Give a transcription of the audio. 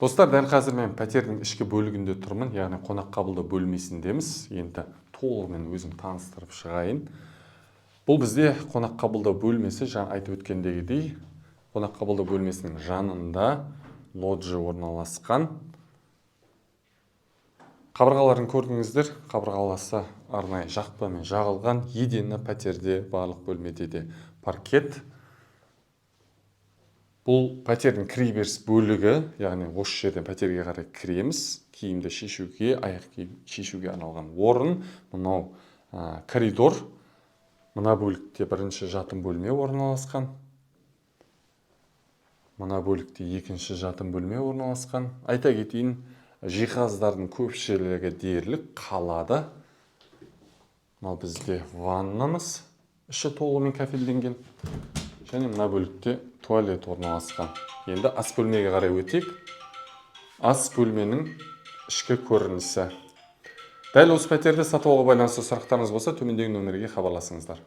Достар, дәл қазір мен пәтердің ішкі бөлігінде тұрмын, яғни қонақ қабылдау бөлмесіндеміз. Енді толығымен өзім таныстырып шығайын. Бұл бізде қонақ қабылдау бөлмесі. Жаңа айтып өткендегідей, қонақ қабылдау бөлмесінің жанында лоджия орналасқан. Қабырғаларын көрдіңіздер, қабырғаласы арнайы жақпамен жағылған. Едені пәтерде барлық бөлмеде де паркет. Бұл пәтердің кіреберіс бөлігі, яғни осы жерден пәтерге қарай кіреміз. Киімді шешуге, аяқ киім шешуге арналған орын. Мынау коридор. Мына бөлікте бірінші жатын бөлме орналасқан, мына бөлікте екінші жатын бөлме орналасқан. Айта кетейін, жиһаздардың көпшілігі дерлік қалады. Мынау бізде ваннамыз, іші толығымен кафельденген, және мына бөлікте туалет орналасқан. Енді ас бөлмеге қарай өтейік. Ас бөлменің ішкі көрінісі. Дәл осы пәтерді сатып алуға байланысты сұрақтарыңыз болса, төмендегі нөмірге хабарласыңыздар.